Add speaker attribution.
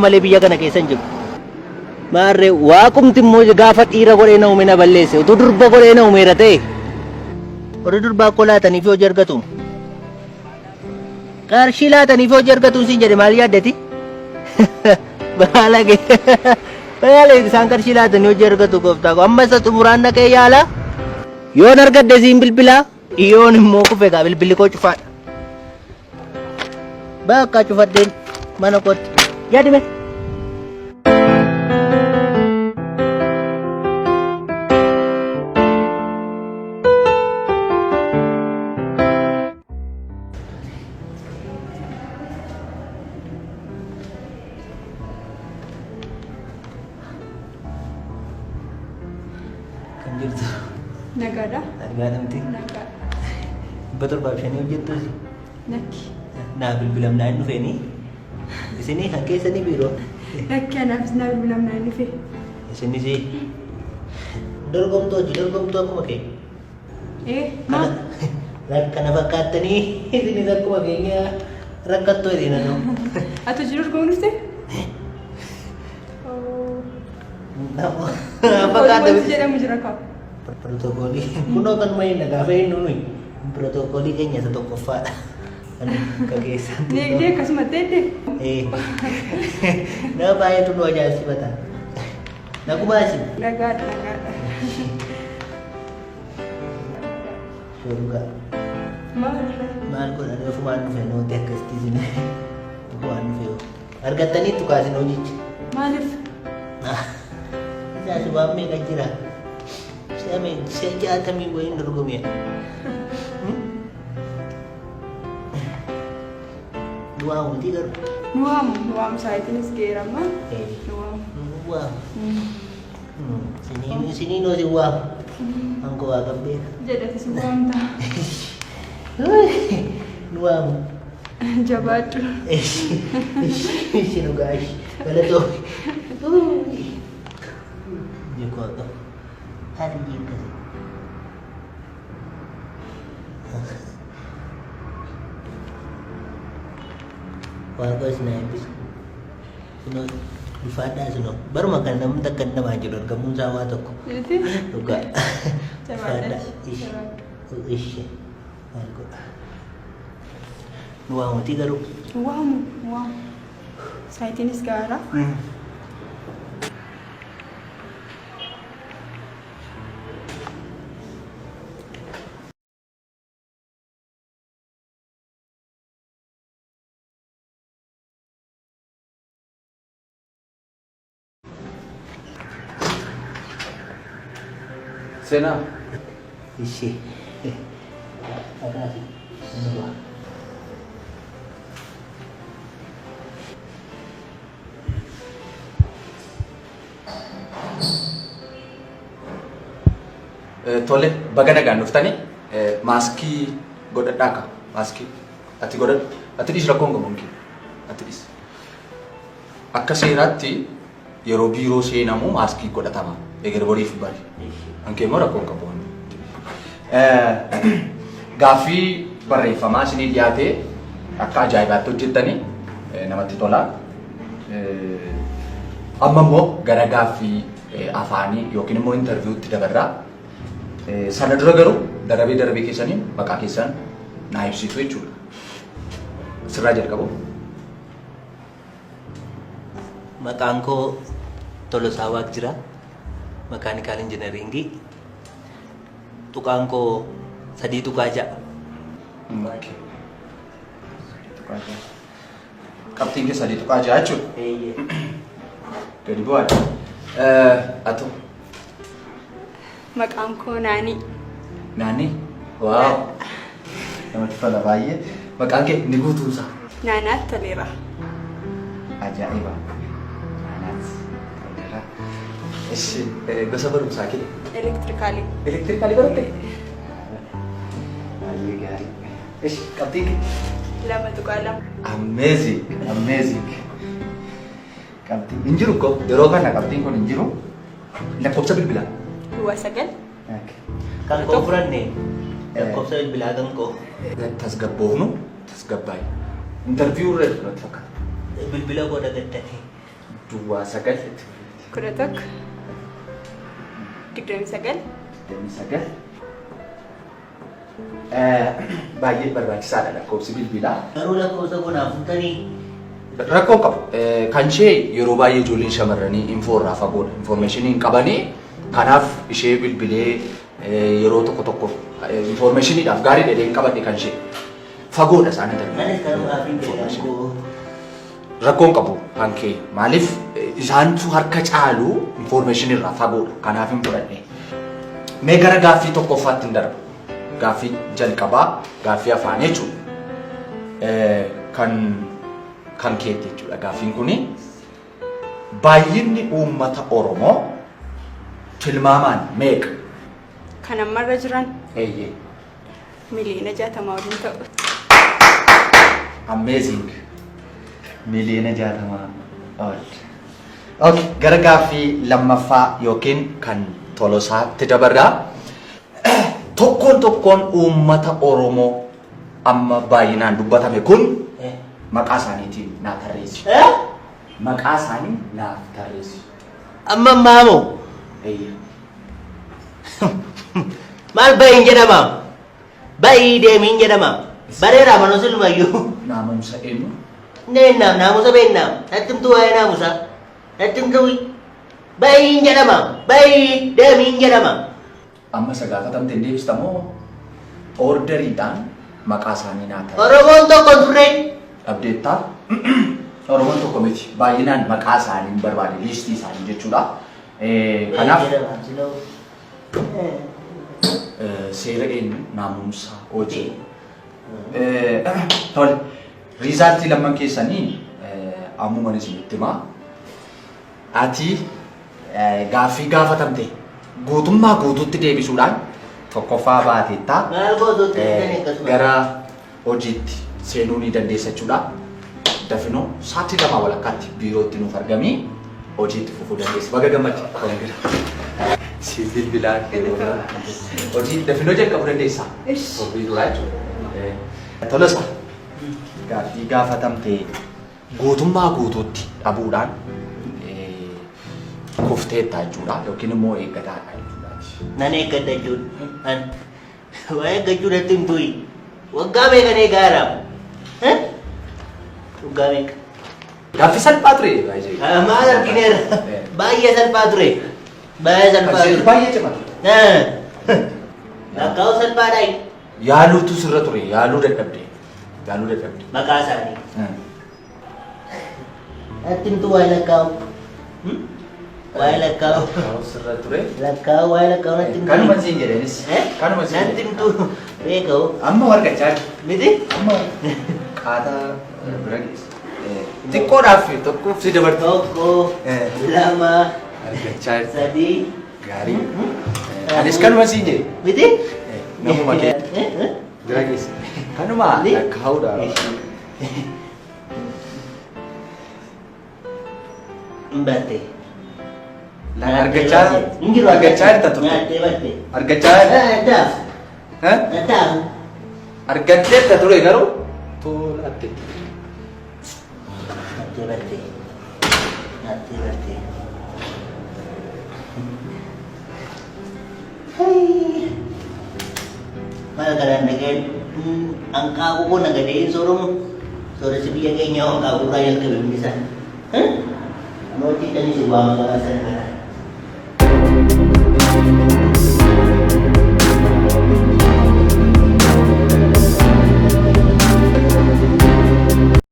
Speaker 1: Malee biyya kana keessa hin jiru. Maarree waaqumti immoo gaafa dhiira godhee na uume na balleesse utuu durba godhee na uumeera ta'e warri durbaa akkoo laatanii fi hojii argatu. Qarshii laatanii fi hojii argatu siin jedhe maal yaaddati? Baalage. Baala isaan qarshii laatanii hojii argatu gooftaa koo. Amma isa xumuraan dhaqee yaala. Yoon argadde siin bilbilaa. Yoon immoo kufe gaa bilbilli koo cufaadha. Bakka cufadheen mana kootti. Yaadime. Kan jirtu.
Speaker 2: Nagaadha.
Speaker 1: Nagaadha miti.
Speaker 2: Nagaadha.
Speaker 1: 705 hojjettuusi.
Speaker 2: Lakki.
Speaker 1: Naa bilbilamnaa hin dhufeenii. Isinii kan keessanii biiroo.
Speaker 2: Lakki anaafis naa bilbilamnaa hin dhufe.
Speaker 1: Isinis dorgomtuu hojii dorgomtuu akkuma kee.
Speaker 2: Ee maal?
Speaker 1: Kana fakkaattanii isinis akkuma keenya rakkattuu jedhee nanoo.
Speaker 2: Ati hojii dorgomuu dhufte?
Speaker 1: Fakkaata
Speaker 2: Wanti jedhamu jira kaa.
Speaker 1: Pirotookoolii kunoo kanuma hin gaafa hin nuyi pirotookoolii keenya isa tokkoffaadha. Kan keessan.
Speaker 2: Neegdee akkasuma teedde.
Speaker 1: Nama baay'eetu nu ajaa'ibsiifata. Nagumaasi.
Speaker 2: Nagaadha nagaadha.
Speaker 1: Shoorugaa.
Speaker 2: Maal?
Speaker 1: Maal godhan ofumaan dhufe nooti akkasitti isin ofumaan dhufe argattaniittu kaasin hojicha.
Speaker 2: Maaliif?
Speaker 1: Isaas waan meeqa jira? Si'a meeqa? Si'a 60 wayiin dorgomee. Nu waamu miti garuu.
Speaker 2: Nu waamu nu waamu saayitiinis ga'eera amma. Nu waamu.
Speaker 1: Nu waamu. Isiniin hoo sin waamu. Ankoo waaqan beeka.
Speaker 2: Jedhati si waamta.
Speaker 1: Nu waamu.
Speaker 2: Jabaadhu.
Speaker 1: Ishi dhugaa ishi. Galatoo. Jekoo akka. Haati jeekkase. Waaqa isin haa eebbisu. Isinoo ulfaadhaa isinoo. Baruma kana namni takka namaa jedhu argamuun isaa waa tokko.
Speaker 2: Miti?
Speaker 1: Dhugaa.
Speaker 2: Jabaadha.
Speaker 1: Ulfaadhaa. Ishi. Ishi. Maal godha. Nu waamutii garuu.
Speaker 2: Nu waamu nu waamu. Saayitiinis gaara.
Speaker 3: Seenaa.
Speaker 1: Ishee. Dhagaati. Nama.
Speaker 3: Tole baga nagaan dhuftani maaskii godhadhaa ka maaskii ati godhadhu ati dhiis rakkoon qabu mki ati dhiis akka seeraatti yeroo biiroo seenamu maaskii godhatama eger boriif bari ankee immoo rakkoon qabu gaaffii barreeffamaa isinii dhiyaate akka ajaa'ibaatti hojjettani namatti tola amma immoo gara gaaffii afaanii yookiin immoo interviewutti dabarra. Sana dura garuu darabee darabee keessaniin maqaa keessan naa ibsitu jechuudha. Sirraa jalqabu.
Speaker 1: Maqaan koo Tolosaa Waaqjira. Makaanikaal injinariingii. Tuqaan koo 3.6.
Speaker 3: Qabxiin kee 3.6 jechuudha.
Speaker 1: Eeyyee.
Speaker 3: Gadi bu'aadha. Atu.
Speaker 2: Maqaan koo Naanii.
Speaker 3: Naanii. Waaw. Namatti tola baay'ee. Maqaan kee ni guutuunsa.
Speaker 2: Naanaat Toleeraa.
Speaker 3: Ajaa'iba. Naanaat Toleeraa. Ishi gosa barumsaa kee.
Speaker 2: Elektirikaalii.
Speaker 3: Elektirikaalii baratte? Baay'ee gaarii. Ishi qabxiin kee.
Speaker 2: 2.2.
Speaker 3: Amazing, amazing. Qabxiin hin jiru koo yeroo kana qabxiin kun hin jiru. Lakkoofsa bilbilaa.
Speaker 2: Duwwaa 9.
Speaker 1: Kan koo fudhanne lakkoofsa bilbilaa kan koo.
Speaker 3: Tasgabboofnu tasgabbaa'i. Interview irra jirtu natti fakkaata.
Speaker 1: Bilbila koo dagattanii.
Speaker 3: Duwwaa sagal.
Speaker 2: 11 29.
Speaker 3: 29. Baay'ee barbaachisaadha lakkoofsi bilbilaa.
Speaker 1: Garuu lakkoofsa koo fuutanii.
Speaker 3: Rakkoo qabu. Kan ishee yeroo baay'ee ijoolleen shamarranii info irraa fagoodha. Informationii hin qabanii. Kanaaf ishee bilbilee yeroo tokko tokko informationiidhaaf gaarii dheedhee hin qabadhe kan ishee. Fagoodha isaan.
Speaker 1: Anis kanumaaf hin beekan.
Speaker 3: Rakkoon qabu kan kee maaliif isaantu harka caalu information irraa fagoodha. Kanaaf hin fudhadhe. Mee gara gaaffii tokkoffaatti hin darba. Gaaffii jalqabaa, gaaffii afaanii jechuudha. Kan keetti jechuudha gaaffiin kuni. Baay'inni uummata Oromoo tilmaamaan meeqa?
Speaker 2: Kan ammarra jiran?
Speaker 3: Eeyyee.
Speaker 2: 60 miliyoona waliin ta'u.
Speaker 3: Amazing. 60 miliyoona ol. Okay, gara gaaffii lammaffaa yookiin kan Tolosaatti dabarraa. Tokkoon tokkoon uummata Oromoo amma baay'inaan dubbatame kun maqaa isaaniitiin naa tarreessi. Maqaa isaanii naaf tarreessi.
Speaker 1: Amma ammaa?
Speaker 3: Eeyyee.
Speaker 1: Maal bahiin jedhama? Bahii deemiin jedhama. Bareeraa manoo silumayyuu.
Speaker 3: Naamusa eenyu?
Speaker 1: Neennaam naamusa beeknaam. Natti himtuu waa'ee naamusaa. Natti himtuu bahiin jedhama. Bahii deemiin jedhama.
Speaker 3: Amma isa gaafatamte hin deebista moo orderiidhaan maqaa isaanii naa tarreessi?
Speaker 1: Oromoon tokko turre.
Speaker 3: Dhabdeettaa. Oromoon tokko miti. Baay'inaan maqaa isaanii hin barbaade, liistii isaanii jechuudha. Kanaaf seera eenyu, naamusa hojii. Tole, resultii lamman keessanii ammuman isinitti himaa. Ati gaaffii gaafatamte guutummaa guutuutti deebisuudhaan tokkoffaa baateettaa.
Speaker 1: Maal gootuutti akkasuma?
Speaker 3: Gara hojiitti seenuu ni dandeessa jechuudha. Dafinoo sa'aatii 2 walakkaatti biirootti nuuf argamii hojiitti fufuu dandeessa. Baga gammadde. Si bilbilaa yeroo hojii dafinoo jalqabuu dandeessa. Hojii duraa jechuudha. Tolosa, gaaffii gaafatamte guutummaa guutuutti dhabuudhaan kufteetta jechuudha yookiin immoo eeggataadha jechuudha.
Speaker 1: Nan eeggadha jechuudha. An waa eeggachuu natti himtuyi. Waggaa meeqan eegaa jira? Waggaa meeqa?
Speaker 3: Gaaffii salphaa ture baay'ee.
Speaker 1: Maal argineera? Baay'ee salphaa ture. Baay'ee salphaa ture.
Speaker 3: Baay'ee cima ture.
Speaker 1: Lakkaa'uu salphaadha.
Speaker 3: Yaaluutu sirra ture, yaaluu dadhabde. Yaaluu dadhabde.
Speaker 1: Maqaa isaanii. Natti himtu waa'ee lakkaa'u. Waa'ee lakkaa'u.
Speaker 3: Sirra ture.
Speaker 1: Lakkaa'u, waa'ee lakkaa'u natti himtu.
Speaker 3: Kanuma siin jedhenis. Kanuma siin.
Speaker 1: Natti himtu beeka'u.
Speaker 3: Amma wargachaa jiru.
Speaker 1: Miti?
Speaker 3: Amma qaataa bira geesse. Xiqqoodhaaf tokkoof si dabartu.
Speaker 1: Tokko, lama,
Speaker 3: Argachaa jirta.
Speaker 1: sadii.
Speaker 3: Gaarii. Anis kanuma siin jedhe.
Speaker 1: Miti?
Speaker 3: Namuma kee. Bira geesse. Kanuma lakkaa'uudha.
Speaker 1: Hin batte.
Speaker 3: Argachaa
Speaker 1: Hin jiru.
Speaker 3: Argachaa jirta turte.
Speaker 1: Nyaattee batte.
Speaker 3: Argachaa
Speaker 1: Addaaf. Addaaf.
Speaker 3: Argatteetta ture garuu tolatte.
Speaker 1: Nyaattee batte. Nyaattee batte. Maal kanaan dhageen hanqaaquu kun nagadee sooromu, sooressi biyya keenyaa hanqaaquu irraa jalqabe hundi isaa. Amma hojii si waama garaa sana.